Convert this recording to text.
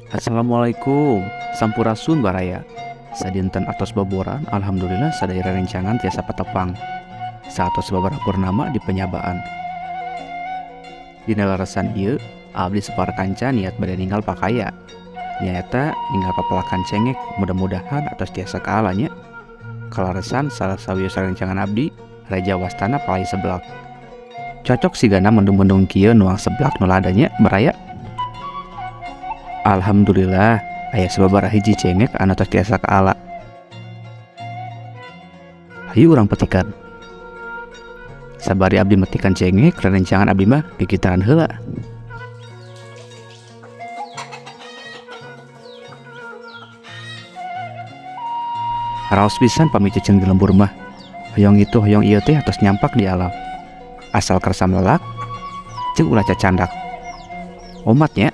Assalamualaikum, sampurasun baraya. Sadinten atos boboran, alhamdulillah sadaya rerencangan tiasa patepang. Saatos sababaraha purnama di penyabaan. Dina larasan ieu, abdi sapara kanca niat bade ninggal pakaya. Nyaeta ninggal papelakan cengek, mudah-mudahan atos tiasa kaala nya. Kalaresan salah sawios rerencangan abdi, reja wastana palai seblak. Cocok sigana mendung-mendung kieu nuang seblak nu lada nya baraya. Alhamdulillah, aya sababaraha hiji cengek anu tos tiasa kaala. Hayu urang petikan. Sabari abdi metikan cengek, rerencangan abdi mah gigitaran heula. Raos pisan pami ceceng di lembur mah. Hoyong itu hoyong ieu teh atos nyampak di alam. Asal kersa melak, jeung ulah cacandak. Omat nya.